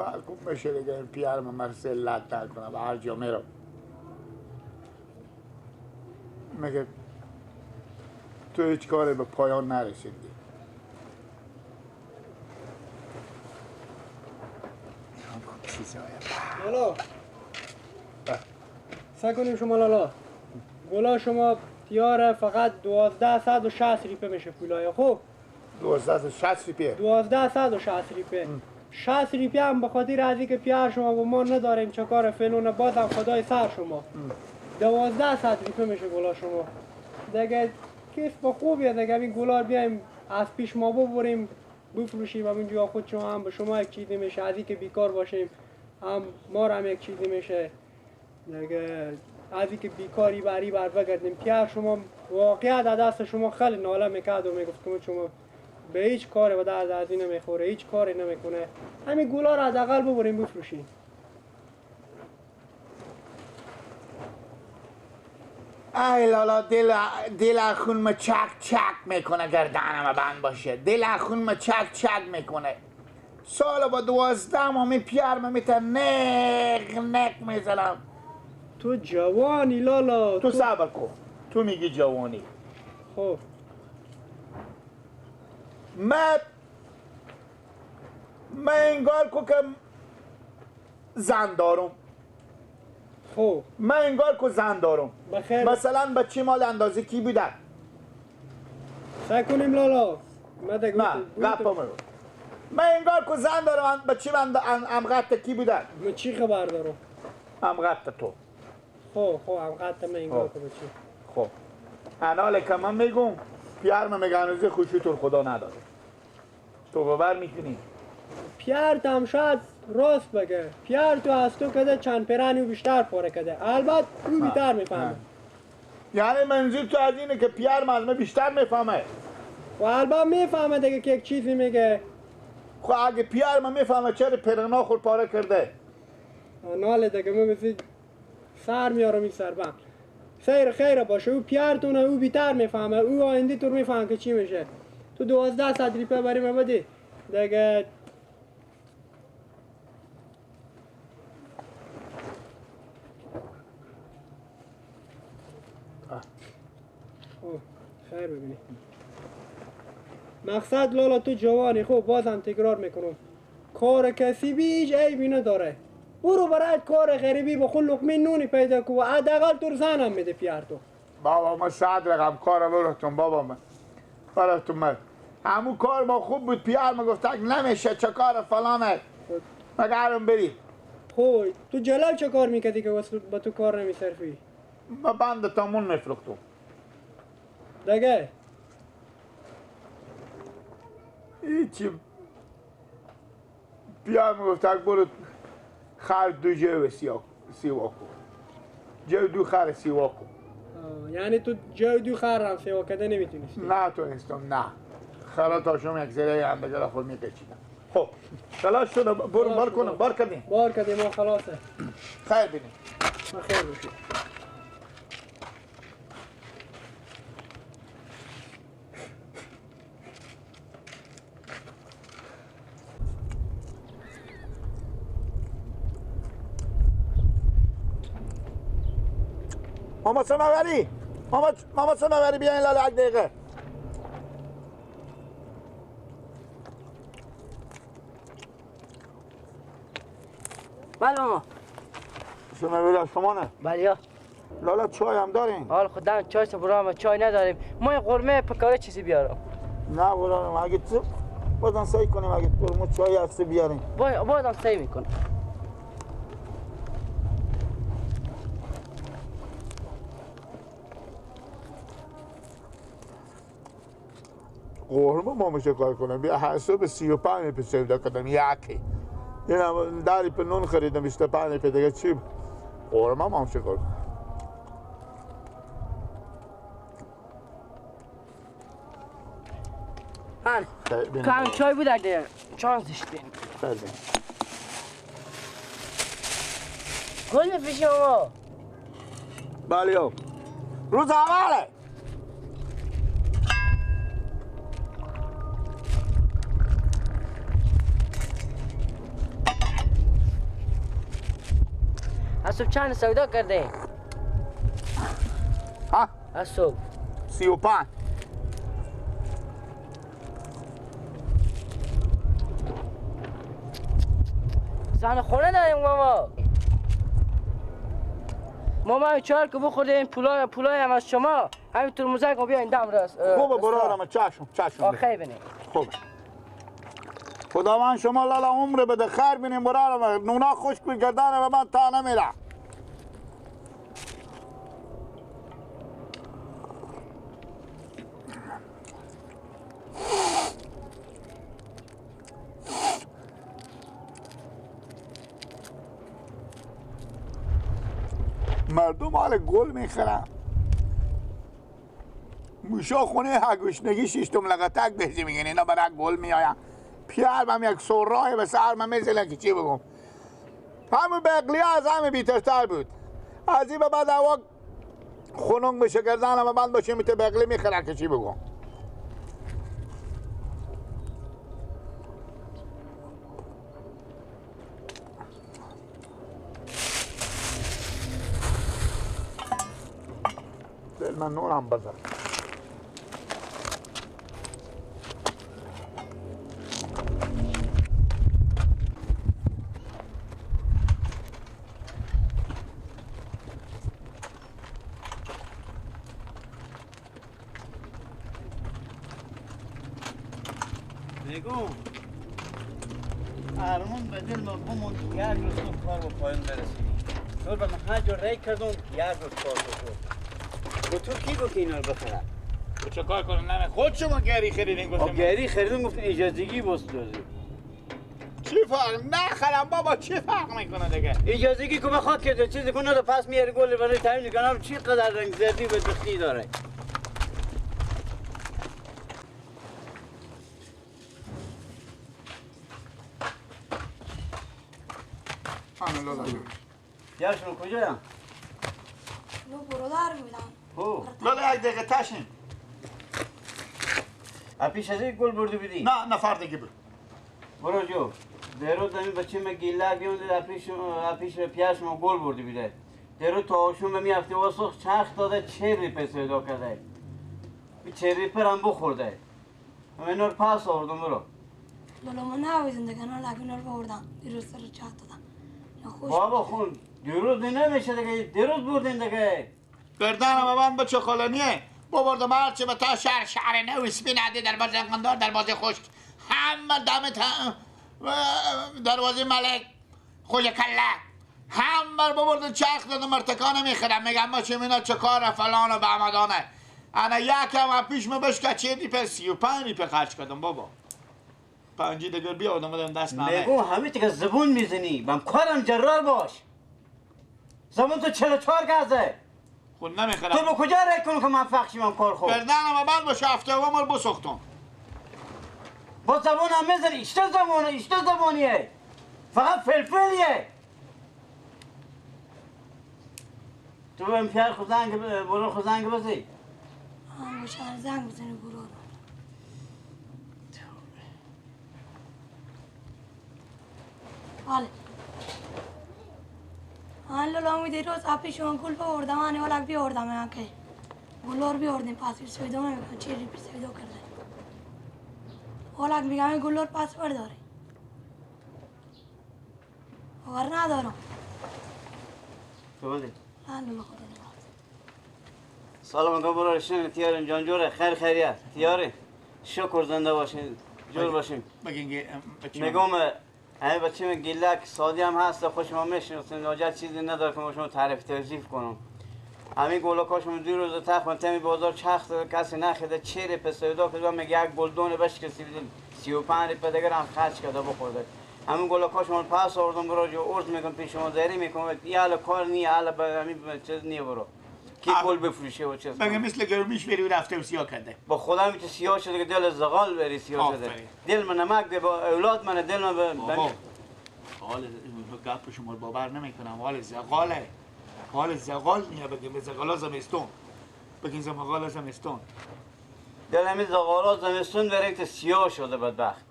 برکن بشه دیگه این پیرم مرسه لط کنم به هر جا میرم میگه تو هیچ کاری به پایان نرسیدی. لالا سعی کنیم شما لالا گلا شما تیاره فقط 1260 ریپه میشه پولای. خب 1260 ریپه 1260 ریپه 60 ریپه هم به خاطر از اینکه پیار شما با ما نداریم چه کار فلونه بازم خدای سر شما 1200 ریپه میشه گلا شما دیگه. کسب خوبیه دیگه. این گلار بیایم از پیش ما ببریم بفروشیم همینجا خود شما هم به شما یک چیزی میشه، از اینکه بیکار باشیم هم ما هم یک چیزی میشه دیگه. از اینکه بیکاری بری بر بگردیم. پیار شما واقعا در دست شما خیلی ناله میکرد و میگفت که شما به هیچ کار و درد از این نمیخوره، هیچ کاری نمیکنه. همین گلا رو حداقل ببریم بفروشیم. ای لالا دل خون ما چک چک میکنه، گردنم بند باشه. دل خون ما چک چک میکنه. سال با 12 ماه پیار ما میتن نق نق میزنم. تو جوانی لالا، تو صبر کن. تو میگی جوانی. خب من انگار کو که زن دارم. خب من انگار که زن دارم. بخیر. مثلا بچه مال اندازه کی بوده؟ سعی کنیم لالا. نه من انگار که زن دارم. بچه من امقدت کی بوده؟ من چی خبر دارم؟ امقدت تو. خب خب امقدت من انگار که بچه. خب اناله که من میگم پیار من میگه هنوز خوشی تو خدا نداده. تو باور میکنی؟ پیار هم شاید راست بگه. پیار تو از تو کده چند پرانی بیشتر پاره کده. البته او بیشتر میفهمه. یعنی منظور تو از اینه که پیار من بیشتر میفهمه. و البته میفهمه دیگه که یک چیزی میگه. خب اگه پیار من میفهمه چرا پرنا خود پاره کرده؟ ناله دیگه من بسی سر میارم این سر بند. خیر خیر باشه. او پیارتونه او بیشتر میفهمه. او آینده تو میفهمه که چی میشه. تو 1200 ریپه برای من بدی دیگه. خیر ببینی. مقصد لالا تو جوانی. خب بازم تکرار میکنم کار کسی هیچ عیبی نداره. برو برای کار غریبی با خود لقمه نونی پیدا کن و حداقل تو زنم میده پیار تو. بابا ما 100 رقم کار براتون بابا من براتون من همون کار ما خوب بود. پیار ما گفت نمیشه چه کار فلانه مگرم بری. خب تو جلال چه کار میکردی که با تو کار نمیصرفی؟ ما بند تامون میفروختم دیگه. هیچی. پیار میگفت برو خر دو جو سیوا کن. جو دو خر سیوا کن. یعنی تو جو دو خر هم سیوا کرده نمیتونستی؟ نه تونستم نه. خرا تاشم یک ذره هم به خود میپیچیدم. خب خلاص شد. برو بار کنم. بار کردیم. بار کردیم ما خلاصه. خیر بینیم. خیر باشید. ماما سماوری، ماما سماوری بیاین لالا یک دقیقه. بله ماما. سماوری شما نه؟ بله یا. لالا چای هم دارین؟ حال خدا چای سبرام چای نداریم. ما یه قرمه پکاره چیزی بیارم. نه غلام اگه تو بازم سعی کنیم اگه تو چای هستی بیاریم. بازم سعی میکنم. قرمه ما میشه کار کنم. بیا حساب 35 پی سودا کردم یکی. اینم داری په نون خریدم 25 پی دیگه چی؟ قرمه ما میشه کار کنم. هن کم چای بود اگه چانس داشتیم. خیلی. گل می‌فروشی ماما؟ بله روز اوله. از صبح چند سودا کرده؟ ها؟ از صبح 35. زن خونه داریم ماما. ماما چهار که بخوردیم پولای هم از شما همین ترمزک ما بیاین دم راست. خوبه برادرم، چشم چشم. آخه بینیم. خوبه. خداوند شما لالا عمر بده، خیر بینیم برادرم. نونا خشک گردن به من تا نمیره. مردم حال گل میخرن، موشا خونه هگوشنگی شیشتم لغتک بهزی میگن اینا برای گل میآین. پیرم یک سرای به سر من میزنه که چی بگم. همون بقلی از همه بیترتر بود. از این به بعد هوا خنک بشه گردن همه بند باشه میته بقلی میخرن که چی بگم. دل من نورم بزن. میگم ارمان به دل ما بمون یک روز تو کار به پایان برسونی. تو به من هر جا ری کردم یک روز کار بکن. با تو کی گفت اینا رو بخرم؟ تو چه کار کنم؟ نه خود شما گری خریدین گفتم. گری خریدم گفتم اجازگی باز دادی. چی فرق؟ نخرم بابا چی فرق میکنه دیگه؟ اجازگی که بخواد که چیزی کنه رو پس میاره گل برای تعیین میکنم. چی قدر رنگ زردی به دختی داره. یار شما کجایم؟ لو برادر بودم. لالا یک دقیقه تشین. پیش از این گل بردی بدی؟ نه نفر دیگه بود. برو جو. دیروز همین بچه من گیله بیوند پیش پیاش ما گل بردی بیده. دیروز تا آشون به میافته واسخ چرخ داده 40 ریپه سودا کرده. 40 ریپه هم بخورده. من اینا رو پس آوردم برو. لالا من نبودم دیگه، نه لگونا رو بردم. دیروز سر چرخ دادم. بابا خون دیروز نمیشه دیگه، دیروز بردین دیگه. گردنم من بچه خالانیه ببردم هرچه به تا شهر شهر نو اسمی نده دروازه قندار دروازه خشک همه دم دروازه ملک خوش کله همه ببردم چرخ دادم مرتکانه میخرم. میگم ما چه مینا چه کار فلان و بهمدانه. انا یکم پیش ما بشکه چه ریپه 35 ریپه خرج کردم بابا. پنجی دیگر بیا آدم دادم دست نمه. میگم همه دیگه زبون میزنی بم کارم جرار باش. زبون تو 44 گزه. خود نمیخرم. تو به کجا رای کنم که من فخشی من کار خود؟ گردنم بند باشه هفته و مال بسختم. با زبون هم میزنی اشته زبونه اشته زبونیه. فقط فلفلیه. تو به پیار خود زنگ برو خود زنگ بزنی. هم باشه زنگ بزنی برو. بله. آن لالا دیروز پیش شما گل بردم، آن ولک بیاوردم من که گلور بیاوردیم پس سویدو نمیکنم چه ریپی سویدو کرده. ولک میگم گلور پس برداره. ور ندارم. تو بده. لالا خدا. سلام برادر شن تیارم جان جوره خیر خیریت تیاره شکر زنده باشین جور باشین. میگم همه بچه من گیلک سادی هم هست خوش ما میشناسین ناجر چیزی نداره که ما شما تعریف توصیف کنم. همین گلکاشون دیروز تخم تمی بازار چرخ داده کسی نخریده 40 ریپه سودا کرده میگه یک گلدون بشکستی بده 35 ریپه دیگر هم خرج کرده بخورده. همین گلکاشون پس آوردم برو جو ارز میکنم پیش شما زری میکنم یه کار نیه حالا همین چیز نیه برو کی گل بفروشه و چیز. مگه مثل گرمیش بری رفته و سیاه کرده. با خدا میشه سیاه شده که دل زغال بری سیاه شده. دل من نمک ده با اولاد من دل من بابا. حال گپ شما باور نمیکنم. حال زغاله. حال زغال نیه بگیم به زغالا زمستون. بگیم زغالا زمستون. دل همین زغالا زمستون بری که سیاه شده بدبخت.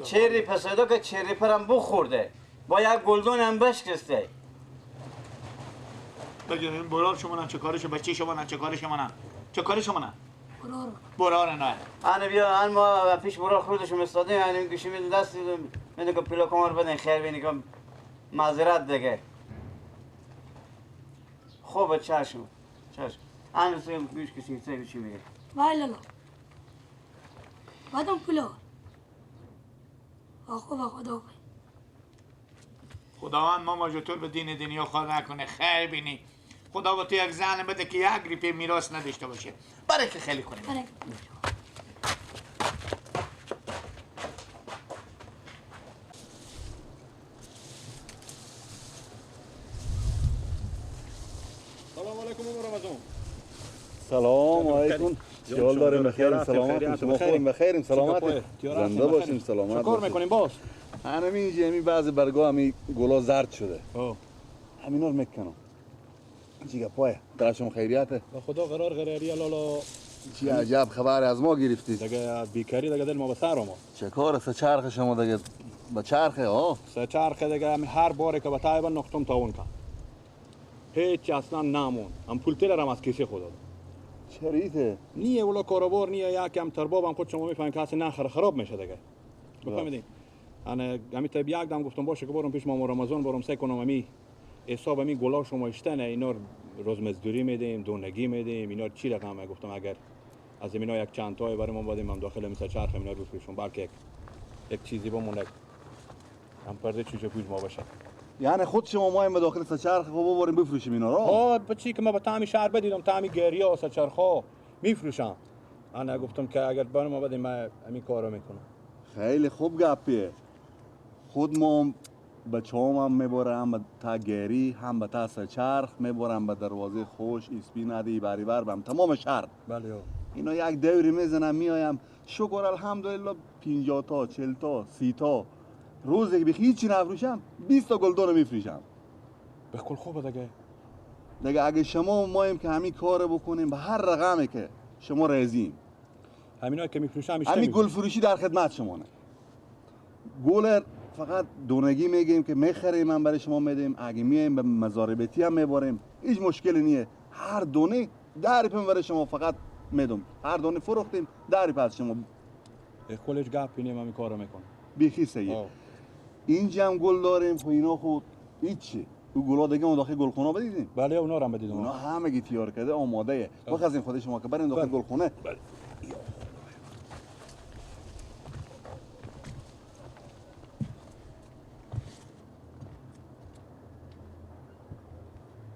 چری پسیدا که چری پرم بخورده. با یک گلدون هم بشکسته. بگیم برار شما نه چه کارش بچه شما نه چه کارش شما نه چه کارش شما نه برار نه انا بیا انا ما پیش برار خودش مستادیم انا گوشی می دست میده که پلا کمر بدین خیر بینی که معذرت دیگه. خوب چشم چشم انا سوی گوش کسی سوی چی میگه وای لالا بعدم پولا خوب خدا خداوند ما ماجتور به دین دنیا خوار نکنه خیر بینی. خدا با تو یک زن بده که یک ریپه میراث نداشته باشه. برای که خیلی کنیم. سلام علیکم رمضان. سلام علیکم. چیال داریم؟ بخیر سلامت. شما خوبیم؟ بخیریم سلامت. زنده باشیم سلامت. چیکار میکنیم باز؟ همین اینجا بعضی برگا همی گلا زرد شده. همینا رو میکنم. چی گپایه؟ در شما خیریته؟ با خدا قرار قراریه لالا. چی عجب خبر از ما گرفتید. دیگه بیکاری دیگه دل ما به سر آمد. چه کار سه چرخ شما دیگه به چرخه ها؟ سه چرخه دیگه هر باره که به تایبا نقطم تاون کن. هیچ اصلا نمون. هم پول تل رم از کیسه خدا. چریته؟ نیه ولا کاروبار نیه یکم تربابم خود شما میفهمین که اصلا نخر خراب میشه دیگه. بفهمیدین؟ انا همی تا یک دم گفتم باشه که برم پیش ماما رمضان برم سعی کنم همی حساب همی گلا شما اشتنه اینا روز مزدوری میدیم دونگی میدیم اینا چی رقمه. گفتم اگر از اینا یک چند تای برای ما بدیم هم داخل مثل چرخ اینا بفروشم بلکه یک چیزی بمونه هم پرده چوچه پوش ما باشه. یعنی خود شما ما هم داخل سه چرخ خب ببریم بفروشیم اینا رو؟ ها بچی که ما به طعم شهر بدیدم طعم گریا سه چرخا میفروشم. انا گفتم که اگر برای ما بدیم من همین کارو میکنم. خیلی خوب گپیه. خود ما بچه هم میبرم به تا گری هم به تا سچرخ میبرم به دروازه خوش اسپی ندی بری بر بم تمام شهر. بله. اینا یک دوری میزنم میایم شکر الحمدلله 50 تا 40 تا 30 تا روزی که هیچی نفروشم 20 تا گلدون میفروشم. به کل خوبه دیگه. دیگه اگه شما مایم که همین کار بکنیم به هر رقمی که شما راضییم. همینا که میفروشم همین گل فروشی در خدمت شمانه. گل فقط دونگی میگیم که میخریم هم برای شما میدیم، اگه میایم به مزاربتی هم میباریم هیچ مشکلی نیه. هر دونه 10 روپیه برای شما فقط میدم، هر دونه فروختیم 10 روپیه از شما. کلش گپ اینه من کارو میکنم. بیخی سیه. اینجا هم گل داریم خب اینا خود هیچی. او گلا دیگه اون داخل گلخونه بدیدیم. بله اونا رو هم بدیدم. اونا همگی تیار کرده آماده. بخزین خود شما که بریم داخل گلخونه. بله.